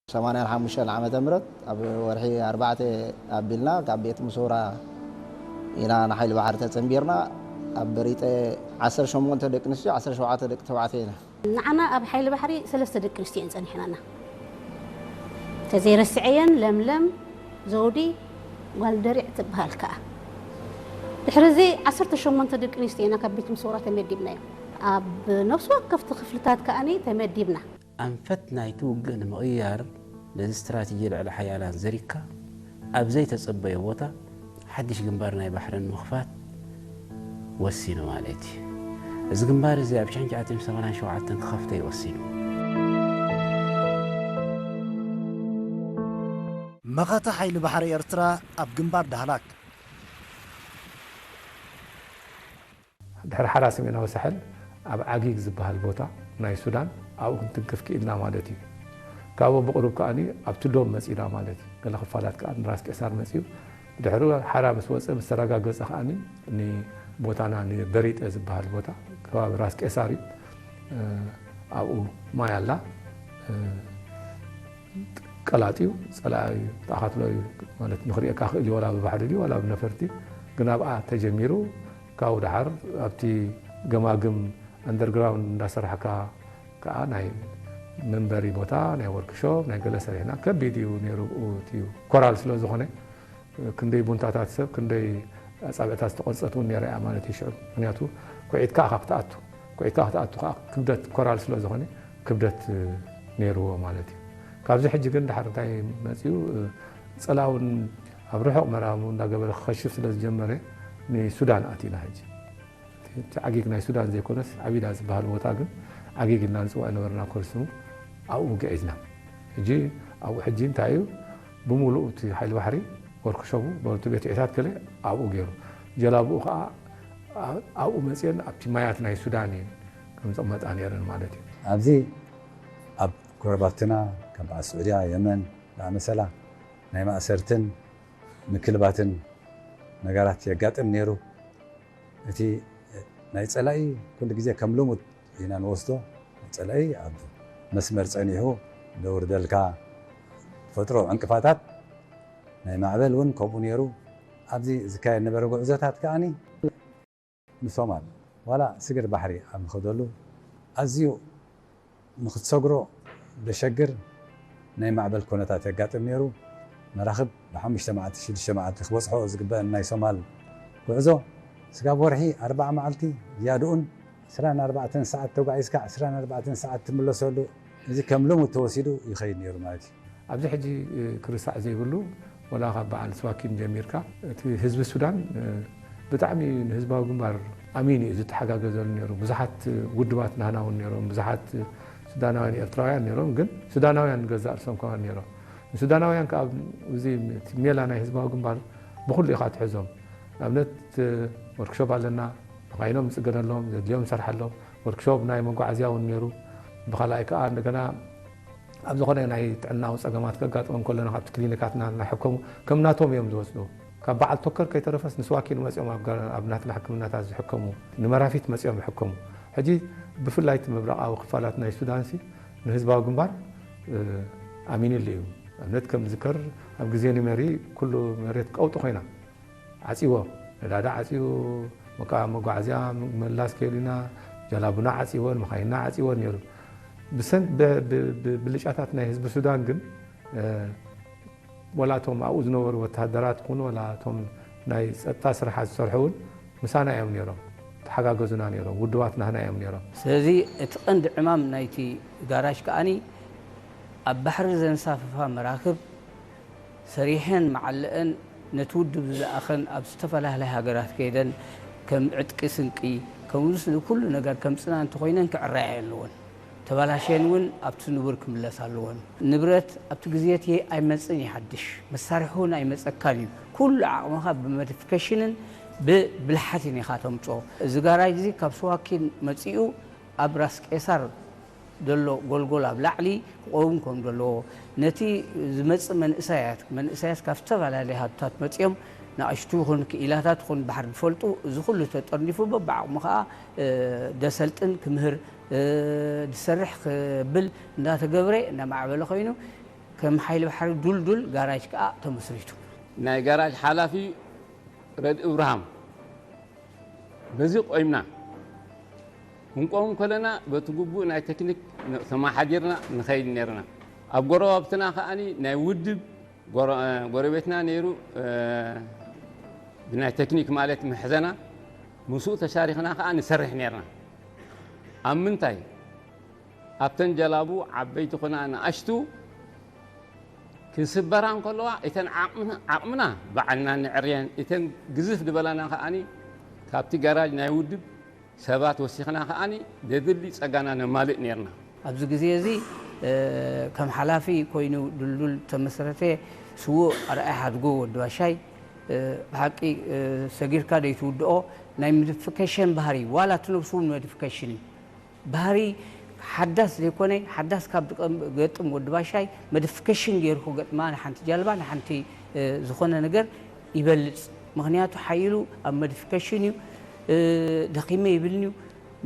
ሰማንያን ሓሙሽተን ዓመተ ምህረት ኣብ ወርሒ ኣርባዕተ ኣቢልና ካብ ቤት ምሱራ ኢና ንሓይሊ ባሕሪ ተጸንቢርና። ኣብ በሪጠ ዓሰርተ ሸሞንተ ደቂ ኣንስትዮ፣ ዓሰርተ ሸውዓተ ደቂ ተባዕትዮ ኢና። ንዓና ኣብ ሓይሊ ባሕሪ ሰለስተ ደቂ ኣንስትዮ እየን ጸኒሐናና። ተዘይረስዐየን ለምለም፣ ዘውዲ፣ ጓል ደሪዕ ትበሃል ከኣ። ድሕሪ እዚ ዓሰርተ ሸሞንተ ደቂ ኣንስትዮ ኢና ካብ ቤት ምሱራ ተመዲብናዮ። ኣብ ነፍሲ ወከፍቲ ክፍልታት ከኣ ተመዲብና። ኣንፈት ናይቲ ውግእ ንምቕያር፣ ነዚ ስትራተጂ ልዕሊ ሓያላን ዘሪግካ፣ ኣብ ዘይተጸበዮ ቦታ ሓድሽ ግንባር ናይ ባሕሪ ንምኽፋት ወሲኑ ማለት እዩ። እዚ ግንባር እዚ ኣብ ሽሕን ትሽዓተ ሚእትን ሰማንያን ሸውዓተን ክኸፍቶ እዩ ወሲኑ። መኸተ ሓይሊ ባሕሪ ኤርትራ ኣብ ግንባር ዳህላክ። ድሕሪ ሓራ ሰሜናዊ ሳሕል ኣብ ዓጊግ ዝበሃል ቦታ ናይ ሱዳን ኣብኡ ክንትንክፍ ክኢልና ማለት እዩ። ካብኡ ብቕሩብ ከኣ ኣብቲ ዶብ መጺና ማለት እዩ። ገለ ክፋላት ከኣ ንራስ ቄሳር መጺኡ። ድሕሪ ሓራ ምስ ወጸ፣ ምስ ተረጋገጸ ከኣ ንቦታና ንበሪጠ ዝበሃል ቦታ፣ ከባቢ ራስ ቄሳር እዩ። ኣብኡ ማይ ኣላ። ቀላጢዩ ጸላኢ ተኣኻትሎ እዩ ማለት ንኽርእየካ ክእል እዩ፣ ዋላ ብባሕሪ ድዩ ዋላ ብነፈርቲ። ግን ኣብኣ ተጀሚሩ፣ ካብኡ ደሓር ኣብቲ ገማግም ኣንደርግራውንድ እንዳሰራሕካ ከኣ ናይ መንበሪ ቦታ፣ ናይ ወርክሾፕ፣ ናይ ገለ ሰሪሕና። ከቢድ እዩ ነይሩ ብኡ እቲ ኮራል ስለ ዝኾነ። ክንደይ ቡንታታት ሰብ፣ ክንደይ ኣጻብዕታ ዝተቖርጸት እውን ነይራ እያ ማለት እዩ ሽዑ። ምኽንያቱ፣ ኩዒትካ ኢኻ ክትኣቱ። ኩዒትካ ክትኣቱ ከኣ ክብደት ኮራል ስለ ዝኾነ፣ ክብደት ነይርዎ ማለት እዩ። ካብዚ ሕጂ ግን ድሓር እንታይ መጺኡ፣ ጸላውን ኣብ ርሑቕ መራሙ እንዳገበረ ክኸሽፍ ስለ ዝጀመረ፣ ንሱዳን ኣቲና ሕጂ። እቲ ዓጊግ ናይ ሱዳን ዘይኮነስ፣ ዓቢዳ ዝበሃል ቦታ ግን ዓጊግ ኢልና ንጽውዖ ነበርና፣ ኮርስ ስሙ። ኣብኡ ግዒዝና። ሕጂ ኣብኡ ሕጂ እንታይ እዩ? ብምሉኡ እቲ ሓይሊ ባሕሪ፣ ወርክሾፑ፣ በቲ ቤት ዕዮታት ገለ ኣብኡ ገይሩ። ጀላቡኡ ከኣ ኣብኡ መጽየን ኣብቲ ማያት ናይ ሱዳን እየን ከም ዝቕመጣ ነይረን ማለት እዩ። ኣብዚ ኣብ ጎረባብትና ከም በዓል ስዑድያ፣ የመን ዝኣመሰላ ናይ ማእሰርትን ምክልባትን ነገራት የጋጥም ነይሩ። እቲ ናይ ጸላኢ ኩሉ ግዜ ከም ልሙድ ኢና ንወስዶ። ጸላኢ ኣብ መስመር ጸኒሑ ዘውርደልካ ዝፈጥሮ ዕንቅፋታት፣ ናይ ማዕበል እውን ከምኡ ነይሩ። ኣብዚ ዝካየድ ነበረ ጉዕዞታት ከኣኒ ንሶማል ዋላ ስግር ባሕሪ ኣብ ንኸደሉ ኣዝዩ ንኽትሰግሮ ዘሸግር ናይ ማዕበል ኩነታት የጋጥም ነይሩ። መራኽብ ብሓሙሽተ መዓልቲ፣ ሽዱሽተ መዓልቲ ክበጽሖ ዝግበአን ናይ ሶማል ጉዕዞ፣ ስጋብ ወርሒ ኣርባዓ መዓልቲ ዝያድኡን ዕስራን ኣርባዕተን ሰዓት ተጓዒዝካ ዕስራን ኣርባዕተን ሰዓት ትምለሰሉ፣ እዚ ከም ልሙድ ተወሲዱ ይኸይድ ነይሩ ማለት እዩ። ኣብዚ ሕጂ፣ እ፣ ክርሳዕ ዘይብሉ፣ ወላ ካብ በዓል ስዋኪን ጀሚርካ፣ እቲ ህዝቢ ሱዳን፣ እ፣ ብጣዕሚ ንህዝባዊ ግንባር ኣሚኑ እዩ ዝተሓጋገዘሉ ነይሩ። ብዙሓት ውድባት ናህና እውን ነይሮም፣ ብዙሓት ሱዳናውያን ኤርትራውያን ነይሮም፣ ግን ሱዳናውያን ገዛእ ርእሶም ከማን ነይሮም። ንሱዳናውያን ከኣ እዚ ሜላ ናይ ህዝባዊ ግንባር ብኹሉ ኢኻ ትሕዞም። ንኣብነት፣ ወርክሾፕ ኣለና፣ መኻይኖም ንጽገነሎም፣ ዘድልዮም ንሰርሓሎም። ወርክሾፕ ናይ መጓዓዝያ እውን ነይሩ። ብኻልኣይ ከኣ እንደገና ኣብ ዝኾነ ናይ ጥዕናዊ ጸገማት ከጋጥሞም ከሎ፣ ካብቲ ክሊኒካትና እናሕከሙ ከም ናቶም እዮም ዝወስዱ። ካብ በዓል ቶከር ከይተረፈስ ንስዋኪን መጺኦም ኣብ ገ-፣ ኣብ ናትና ሕክምናታት ዝሕከሙ፣ ንመራፊት መጺኦም ይሕከሙ። ሕጂ ብፍላይ እቲ ምብራቓዊ ክፋላት ናይ ሱዳንሲ ንህዝባዊ ግንባር ኣሚንሉ እዩ። ኣብነት ከም ዝከር ኣብ ግዜ ኑሜሪ ኩሉ መሬት ቀውጢ ኮይና ዓፂዎ። ነዳዳ ዓፂዩ፣ መጓዓዝያ መላስ ከይሉና፣ ጀላቡና ዓፂወን፣ መኻይና ዓፂወን ነይሩ። ብሰንክ ብልጫታት ናይ ህዝቢ ሱዳን ግን ወላ እቶም ኣብኡ ዝነበሩ ወተሃደራት ኩኑ ወላ እቶም ናይ ፀጥታ ስራሓት ዝሰርሑ እውን ምሳና እዮም ነይሮም፣ ተሓጋገዙና ነይሮም፣ ውድባት ናህና እዮም ነይሮም። ስለዚ እቲ ቀንዲ ዕማም ናይቲ ጋራጅ ከኣኒ ኣብ ባሕሪ ዘንሳፍፋ መራክብ ሰሪሐን መዓለአን ነቲ ውድብ ዝለኣኸን ኣብ ዝተፈላለያ ሃገራት ከይደን ከም ዕጥቂ ስንቂ ከምኡስ ንኩሉ ነገር ከምፅና እንተኮይነን ክዕረያ ኣለወን። ተባላሸን እውን ኣብቲ ንቡር ክምለስ ኣለወን። ንብረት ኣብቲ ግዜ እቲ ኣይመፅን እዩ ሓድሽ መሳርሒ እውን ኣይመፀካን እዩ። ኩሉ ዓቕምኻ ብመዲፊኬሽንን ብብልሓትን ኢኻ ተምፅኦ። እዚ ጋራጅ እዚ ካብ ስዋኪን መፂኡ ኣብ ራስ ቄሳር ዘሎ ጎልጎል ኣብ ላዕሊ ክቆውም ከም ዘለዎ ነቲ ዝመፅእ መንእሰያት መንእሰያት ካብ ዝተፈላለለየ ሃብታት መፅኦም ንኣሽቱ ይኹን ክኢላታት ይኹን ባሕር ዝፈልጡ እዚ ኩሉ ተጠርኒፉ በብዓቕሙ ከዓ ደሰልጥን ክምህር ዝሰርሕ ክብል እንዳተገብረ እንዳማዕበለ ኮይኑ ከም ሓይሊ ባሕሪ ዱልዱል ጋራጅ ከዓ ተመስሪቱ። ናይ ጋራጅ ሓላፊ ረድ እብርሃም በዚ ቆይምና ክንቆም ከለና በቲ ግቡእ ናይ ቴክኒክ ተመሓዲርና ንኸይድ ነርና። ኣብ ጎረባብትና ከኣኒ ናይ ውድብ ጎረ- ጎረቤትና ነይሩ፣ እ፣ ብናይ ቴክኒክ ማለት ምሕዘና ምስኡ ተሻሪኽና ከኣ ንሰርሕ ነርና። ኣብ ምንታይ? ኣብተን ጀላቡ ዓበይቲ ኮና ንኣሽቱ ክስበራ እንከለዋ እተን ዓቕምና- ዓቕምና ባዕልና ንዕርየን፣ እተን ግዝፍ ዝበላና ከኣኒ ካብቲ ጋራጅ ናይ ውድብ ሰባት ወሲኽና ከኣኒ ዘድሊ ጸጋና ነማልእ ነርና። ኣብዚ ግዜ እዚ ከም ሓላፊ ኮይኑ ድልዱል ተመስረተ ስዉእ ኣርኣያ ሓድጎ ወዲ ባሻይ ብሓቂ ሰጊርካ ደይትውድኦ ናይ ሞዲፊኬሽን ባህሪ ዋላ እቲ ነብሱ እውን ሞዲፊኬሽን እዩ። ባህሪ ሓዳስ ዘይኮነ ሓዳስ ካብ ዝገጥም ወዲ ባሻይ ሞዲፊኬሽን ገይሩ ክገጥማ ንሓንቲ ጃልባ ንሓንቲ ዝኾነ ነገር ይበልፅ። ምኽንያቱ ሓይሉ ኣብ ሞዲፊኬሽን እዩ። ደኺመ ይብልንዩ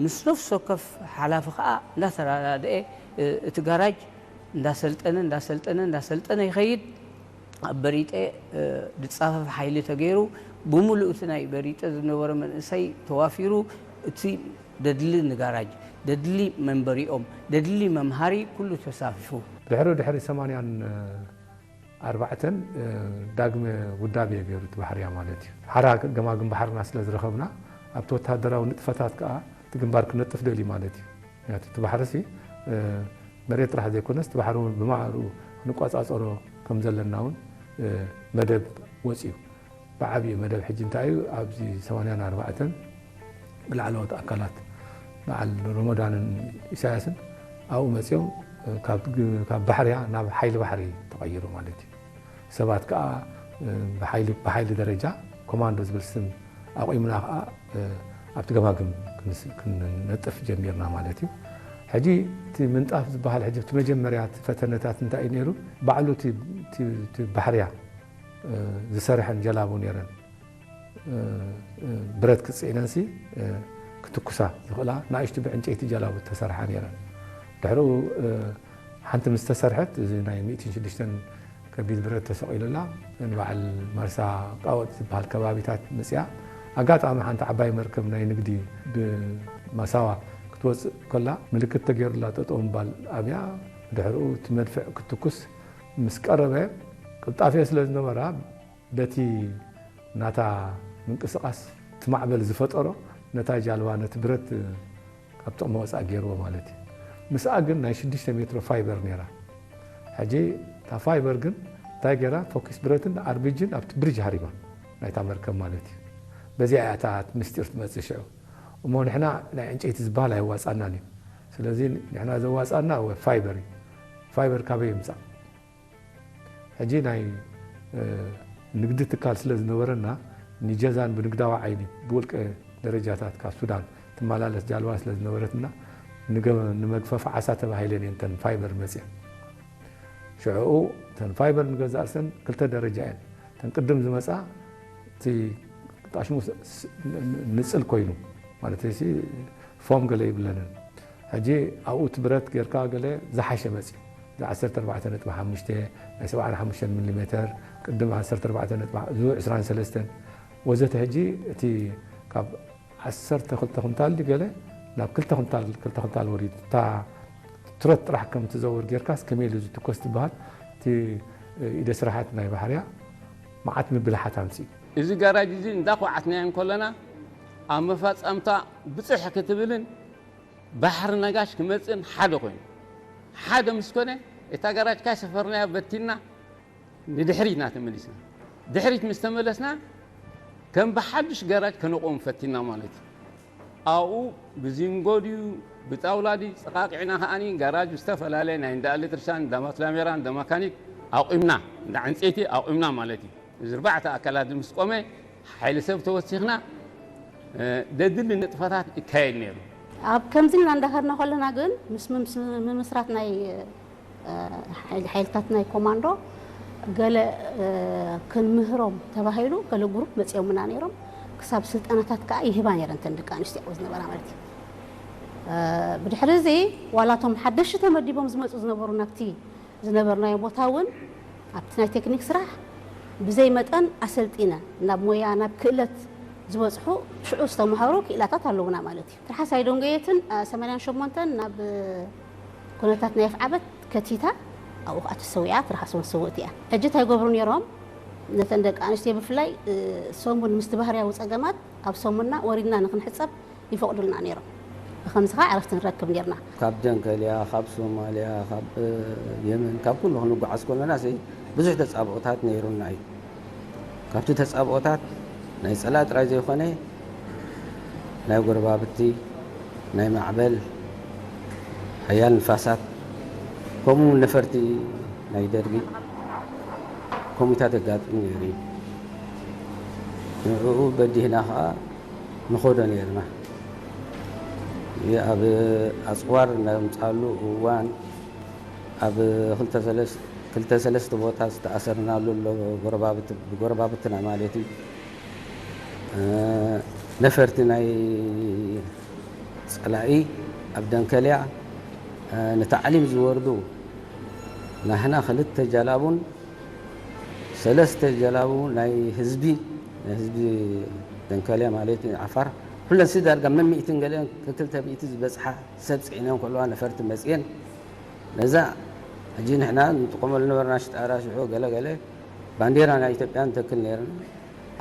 ምስ ነፍሲ ወከፍ ሓላፊ ከዓ እንዳተረዳድአ እቲ ጋራጅ እንዳሰልጠነ እንዳሰልጠነ እንዳሰልጠነ ይኸይድ። ኣብ በሪጠ ዝፃፈፍ ሓይሊ ተገይሩ ብምሉእ እቲ ናይ በሪጠ ዝነበረ መንእሰይ ተዋፊሩ እቲ ደድሊ ንጋራጅ ደድሊ መንበሪኦም ደድሊ መምሃሪ ኩሉ ተሳፊፉ። ድሕሪ ድሕሪ ሰማንያን ኣርባዕተን ዳግመ ውዳቤ ገይሩ እቲ ባሕርያ ማለት እዩ። ሓራ ገማግም ባሕርና ስለ ዝረኸብና ኣብቲ ወተሃደራዊ ንጥፈታት ከዓ እቲ ግንባር ክነጥፍ ደልዩ ማለት እዩ። ምክንያቱ እቲ ባሕርሲ መሬት ጥራሕ ዘይኮነስ እቲ ባሕሪ እውን ብማዕርኡ ክንቋፃፀሮ ከም ዘለና እውን መደብ ወፅዩ። ብዓብዩ መደብ ሕጂ እንታይ እዩ ኣብዚ ሰማንያን ኣርባዕተን ብላዕለዎት ኣካላት በዓል ሮሞዳንን ኢሳያስን ኣብኡ መፅኦም ካብ ባሕርያ ናብ ሓይሊ ባሕሪ ተቐይሩ ማለት እዩ። ሰባት ከዓ ብሓይሊ ደረጃ ኮማንዶ ዝብል ስም ኣቑምና ከዓ ኣብቲ ገማግም ክንነጥፍ ጀሚርና ማለት እዩ። ሕጂ እቲ ምንጣፍ ዝበሃል ሕጂ እቲ መጀመርያ እቲ ፈተነታት እንታይ እዩ ነይሩ? ባዕሉ እቲ ባሕርያ ዝሰርሐን ጀላቡ ነይረን ብረት ክፅዒነንሲ ክትኩሳ ዝኽእላ ንኣሽቱ ብዕንጨይቲ ጀላቡ ተሰርሓ ነይረን። ድሕሪኡ ሓንቲ ምስ ተሰርሐት እዚ ናይ ሚእትን ሽዱሽተን ከቢድ ብረት ተሰቒሉላ ንበዓል ማርሳ ቃወጥ ዝበሃል ከባቢታት መፅያ ኣጋጣሚ ሓንቲ ዓባይ መርከብ ናይ ንግዲ ብማሳዋ ክትወፅእ ከላ ምልክት ተገይሩላ ጠጠው ምባል ኣብያ ድሕሪኡ እቲ መድፍዕ ክትትኩስ ምስ ቀረበ ቅልጣፌ ስለ ዝነበራ በቲ ናታ ምንቅስቓስ እቲ ማዕበል ዝፈጠሮ ነታ ጃልባ ነቲ ብረት ካብ ጥቕሚ ወፃእ ገይርዎ ማለት እዩ። ምስኣ ግን ናይ ሽዱሽተ ሜትሮ ፋይበር ነይራ። ሕጂ እታ ፋይበር ግን እንታይ ገይራ ፎኪስ ብረትን ኣርቢጅን ኣብቲ ብሪጅ ሃሪባ ናይታ መርከብ ማለት እዩ። በዚኣ እያ እታ ምስጢር ትመፅእ ሽዑ እሞ ንሕና ናይ ዕንጨይቲ ዝበሃል ኣይዋፃናን እዩ። ስለዚ ንሕና ዘዋፃና ፋይበር እዩ። ፋይበር ካበይ ይምፃእ? ሕጂ ናይ ንግዲ ትካል ስለ ዝነበረና ንጀዛን ብንግዳዊ ዓይኒ ብውልቀ ደረጃታት ካብ ሱዳን ትመላለስ ጃልባ ስለ ዝነበረትና ንመግፈፊ ዓሳ ተባሂለን እየን እተን ፋይበር መፅየን። ሽዕኡ እተን ፋይበር ንገዛእሰን ክልተ ደረጃ እየን። እተን ቅድም ዝመፃ እቲ ጣሽሙ ንፅል ኮይኑ ማለት ፎም ገለ ይብለንን። ሕጂ ኣብኡ እቲ ብረት ጌርካ ገለ ዝሓሸ መጽዩ። እዚ ዓሰርተ ኣርባዕተ ነጥቢ ሓሙሽተ፣ ናይ ሰብዓን ሓሙሽተን ሚሊ ሜተር፣ ቅድም ዓሰርተ ኣርባዕተ ነጥቢ፣ እዚ ዕስራን ሰለስተን ወዘተ። ሕጂ እቲ ካብ ዓሰርተ ክልተ ኩንታል ድዩ ገለ ናብ ክልተ ኩንታል፣ ክልተ ኩንታል ወሪዱ። እታ ትሮት ጥራሕ ከም ትዘውር ጌርካስ ከመይ ኢሉ ዝትኮስ ትበሃል። እቲ ኢደ ስራሓት ናይ ባሕርያ መዓት ምብልሓት ኣምጽኡ። እዚ ጋራጅ እዚ እንዳኳዓትናዮ እንከለና ኣብ መፋጸምታ ብጽሕ ክትብልን ባሕሪ ነጋሽ ክመጽእን ሓደ ኮይኑ፣ ሓደ ምስ ኮነ እታ ጋራጅ ካይ ሰፈርናያ በቲና ንድሕሪት ኢና ተመሊስና። ድሕሪት ምስ ተመለስና ከም ብሓድሽ ጋራጅ ከነቆም ፈቲና ማለት እዩ። ኣብኡ ብዚንጎ ድዩ ብጣውላ ድዩ ጸቓቂዕና ከኣኒ ጋራጅ ዝተፈላለየ ናይ እንዳ ኤሌክትሪሻን፣ እንዳ ማትላሜራ፣ እንዳ መካኒክ ኣቑምና፣ እንዳ ዕንጸይቲ ኣቑምና ማለት እዩ። እዚ ኣርባዕተ ኣካላት ምስ ቆመ ሓይሊ ሰብ ተወሲኽና፣ እ፣ ደድሊ ንጥፈታት ይካየድ ነይሩ። ኣብ ከምዚ ኢልና እንዳኸድና ከለና ግን ምስ ምምስ-፣ ምምስራት ናይ፣ እ፣ ሓይል-፣ ሓይልታት ናይ ኮማንዶ ገለ፣ እ፣ ክንምህሮም ተባሂሉ ገለ ግሩፕ መጺኦምና ነይሮም። ክሳብ ስልጠናታት ከኣ ይህባ ነይረን እተን ደቂ ኣንስትዮ ኣብኡ ዝነበራ ማለት እዩ። እ፣ ብድሕሪ እዚ ዋላ እቶም ሓደሽቲ ተመዲቦም ዝመጹ ዝነበሩ ናብቲ ዝነበርናዮ ቦታ እውን ኣብቲ ናይ ቴክኒክ ስራሕ ብዘይ መጠን ኣሰልጢነን ናብ ሞያ፣ ናብ ክእለት ዝበጽሑ ሽዑ ዝተምሃሩ ክኢላታት ኣለዉና ማለት እዩ። ትርሓስ ኣይደንጎየትን፣ እ፣ ሰማንያን ሸሞንተን ናብ፣ እ፣ ኩነታት ናይ ኣፍዓበት ከቲታ ኣብኡ ከኣ ተሰዊኣ፣ ትርሓስ እውን ስውእቲ እያ። ሕጂ እንታይ ይገብሩ ነይሮም? ነተን ደቂ ኣንስትዮ ብፍላይ፣ እ፣ ሰሙን ምስቲ ባህርያዊ ጸገማት ኣብ ሰሙንና ወሪድና ንክንሕጸብ ይፈቕዱልና ነይሮም። ብኸምዚ ኸዓ ዕረፍቲ ንረክብ ነይርና። ካብ ደንከልያ፣ ካብ ሶማልያ፣ ካብ፣ እ፣ የመን፣ ካብ ኩሉ ክንጓዓዝ ከለና ሲ ብዙሕ ተጻብኦታት ነይሩና እዩ። ካብቲ ተጻብኦታት ናይ ጸላኢ ጥራይ ዘይኮነ ናይ ጎረባብቲ፣ ናይ ማዕበል፣ ሓያል ንፋሳት፣ ከምኡ እውን ነፈርቲ ናይ ደርጊ ከምኡታት የጋጥም ነይሩ እዩ። ንዕኡ በዲህና ኸዓ ንኸዶ ነይርና። ኣብ ኣጽዋር እናምጻሉ እዋን ኣብ ክልተ ሰለስ-፣ ክልተ ሰለስተ ቦታ ዝተኣሰርናሉ ኣሎ፣ ጎረባብት-፣ ጎረባብትና ማለት እዩ። እ፣ ነፈርቲ ናይ ጸላኢ ኣብ ደንከልያ፣ እ፣ ንታዕሊም ዝወርዱ ናህና ክልተ ጀላቡን ሰለስተ ጀላቡ ናይ ህዝቢ፣ ናይ ህዝቢ ደንከልያ ማለት እዩ፣ ዓፋር፣ ኩለን ሲ ዳርጋ መን ሚእትን ገለን ክልተ ሚእቲ ዝበጽሓ ሰብ ጽዒነን ከለዋ ነፈርቲ መጽየን። ነዛ ሕጂ ንሕና ንጥቀመሉ ነበርና ሽጣራ ሽዑ ገለ ገለ ባንዴራ ናይ ኢትዮጵያ ንተክል ነይርና።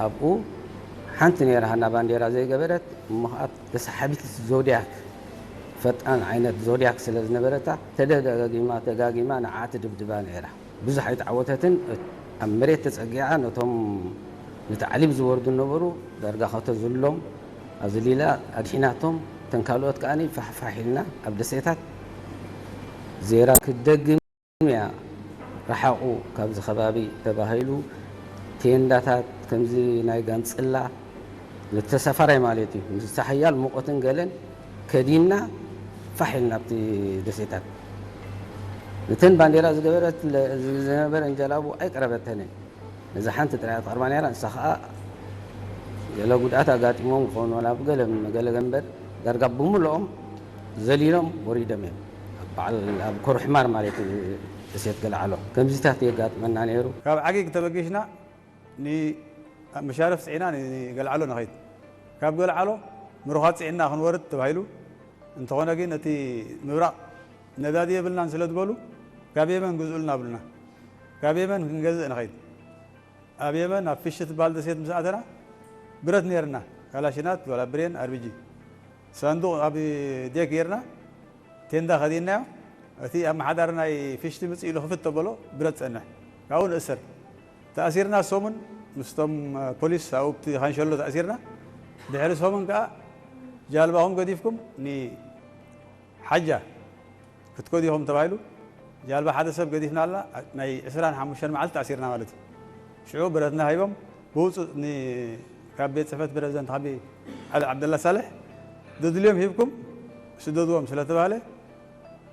ኣብኡ ሓንቲ ነይራ ሃና ባንዴራ ዘይገበረት፣ እሞ ኸዓ ተሳሓቢት ዞድያክ፣ ፈጣን ዓይነት ዞድያክ ስለ ዝነበረታ፣ ተደጋጊማ፣ ተጋጊማ ንዓ ትድብድባ ነይራ። ብዙሕ ኣይተዓወተትን። ኣብ መሬት ተጸጊዓ ነቶም ንታዕሊም ዝወርዱ ነበሩ፣ ዳርጋ ከተዝሎም ኣዝሊላ ኣድሒናቶም። እተን ካልኦት ከኣ ፋሕፋሕ ኢልና ኣብ ደሴታት ዜራ ክደግም እያ፣ ረሓቑ ካብዚ ከባቢ ተባሂሉ፣ ቴንዳታት ከምዚ ናይ ጋንጽላ ንተሳፋራይ ማለት እዩ፣ ምስቲ ሓያል ሙቐትን ገለን ከዲንና ፋሕ ኢልና ኣብቲ ደሴታት። እተን ባንዴራ ዝገበረት ለ-፣ ዝነበረን ጀላቡ ኣይቀረበተንን። ነዛ ሓንቲ ጥራይ እያ ትቐርባ ነይራ፣ ንሳ ኸኣ ገለ ጉድኣት ኣጋጢሞም ክኾኑ፣ ዋላ ብገለ፣ ገለ ገንበር ዳርጋ ብምልኦም ዘሊሎም ወሪዶም እዮም። ኣብ በዓል፣ ኣብ ኮርሕማር ማለት እዩ፣ ደሴት ገልዓሎ። ከምዚታት የጋጥመና ነይሩ። ካብ ዓጊግ ተበጊሽና ን-፣ ኣብ መሻርፍ ጽዒና ን-፣ ንገልዓሎ ንኸይድ። ካብ ገልዓሎ ምሩኻት ጽዒና ክንወርድ ተባሂሉ። እንተኾነ ግን እቲ ምብራቕ ነዳዲ የብልናን ስለ ዝበሉ፣ ካብ የመን ግዝኡልና ብሉና። ካብ የመን ክንገዝእ ንኸይድ። ኣብ የመን ኣብ ፊሽ ትበሃል ደሴት ምስ ኣተና፣ ብረት ነይርና፣ ካላሽናት፣ ዋላ ብሬን፣ ኣር ቢ ጂ። ሳንዱቕ ኣብ ዴክ ጌርና፣ ቴንዳ ከዲንናዮ። እቲ ኣመሓዳሪ ናይ ፊሽቲ ምጽእ ኢሉ ክፍት ተበሎ፣ ብረት ጸንሕ። ካብኡ ንእሰር። ተኣሲርና ሰሙን ምስቶም ፖሊስ ኣብኡ ኣብቲ ካንሸሎ ተኣሲርና። ድሕሪ ሰሙን ከኣ ጃልባኹም ገዲፍኩም ንሓጃ ክትከዱ ኢኹም ተባሂሉ። ጃልባ ሓደ ሰብ ገዲፍና ኣላ። ናይ ዕስራን ሓሙሽተን መዓልቲ ተኣሲርና ማለት እዩ። ሽዑ ብረትና ሂቦም ብውጹእ ን-፣ ካብ ቤት ጽሕፈት ፕረዚደንት ካብ ዓሊ ዓብደላ ሳልሕ፣ ደድልዮም ሂብኩም ስደድዎም ስለ ተባህለ፣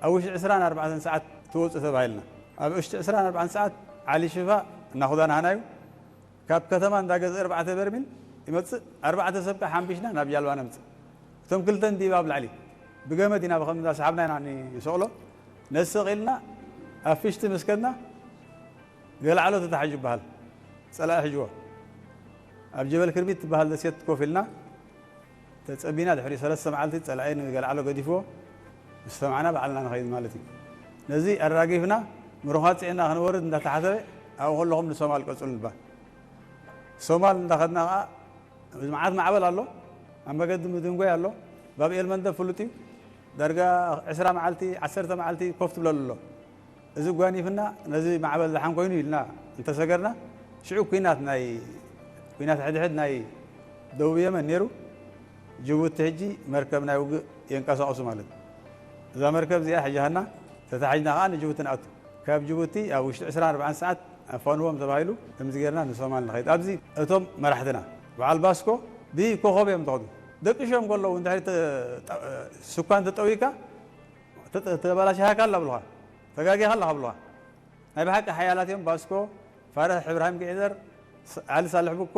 ኣብ ውሽጢ ዕስራን ኣርባዕተን ሰዓት ትወጹ ተባሂልና። ኣብ ውሽጢ ዕስራን ኣርባዕተን ሰዓት ዓሊ ሽፋ እናኹዳናህና እዩ። ካብ ከተማ እንዳገዝእ ኣርባዕተ በርሚል ይመጽእ፣ ኣርባዕተ ሰብ ከኣ ሓምቢሽና ናብ ጃልባ ነምጽእ። እቲ እቶም ክልተ እንዲባ ኣብ ላዕሊ ብገመድ ኢና ብኸም እንዳሰሓብና ኢና ንሰቕሎ። ነስቕ ኢልና ኣብ ፍሽቲ ምስ ከድና ገልዓሎ ተታሒዙ ይበሃል። ጸላኢ ሒዝዎ። ኣብ ጀበል ክርቢት ትበሃል ደሴት ኮፍ ኢልና ተጸቢና ድሕሪ ሰለስተ መዓልቲ ጸላኢ ንገልዓሎ ገዲፍዎ ምስ ሰማዕና ባዕልና ንኸይድ ማለት እዩ። ነዚ ኣራጊፍና ምሩኻት ጽዒና ክንወርድ እንዳተሓሰበ ኣብኡ ከለኹም ንሶማል ቀጽሉ ንባል። ሶማል እንዳኸድና ኸዓ እዚ መዓት ማዕበል ኣሎ፣ ኣብ መገዲ ምድንጎይ ኣሎ። ባብኤል መንደብ ፍሉጥ እዩ። ዳርጋ ዕስራ መዓልቲ፣ ዓሰርተ መዓልቲ ኮፍ ትብለሉ ኣሎ። እዚ ጓኒፍና ነዚ ማዕበል ደሓን ኮይኑ ኢልና እንተሰገርና ሽዑ ኲናት ናይ ኲናት ሕድሕድ ናይ ደቡብ የመን ነይሩ። ጅቡቲ ሕጂ መርከብ ናይ ውግእ የንቀሳቕሱ ማለት እዩ። እዛ መርከብ እዚኣ ሕጂ ሃና ተታሒዝና ከዓ ንጅቡቲ ንኣቱ። ካብ ጅቡቲ ኣብ ውሽጢ ዕስራን ኣርባዓን ሰዓት ኣፋንዎም ተባሂሉ ከምዚ ጌርና ንሶማል ንኸይድ። ኣብዚ እቶም መራሕትና በዓል ባስኮ ብኮኸብ እዮም ተኸዱ። ደቂሾም ከለዉ እንድሕሪ ተ-፣ ጠ-፣ ስኳን ተጠዊካ ተጠ-፣ ተበላሽሃካ ኣላ ብልኻ፣ ተጋጊኻ ኣለኻ ብልኻ። ናይ ብሓቂ ሓያላት እዮም። ባስኮ፣ ፋረሕ እብራሂም ጊዕዘር፣ ስ-፣ ዓሊ ሳልሕ ብኮ፣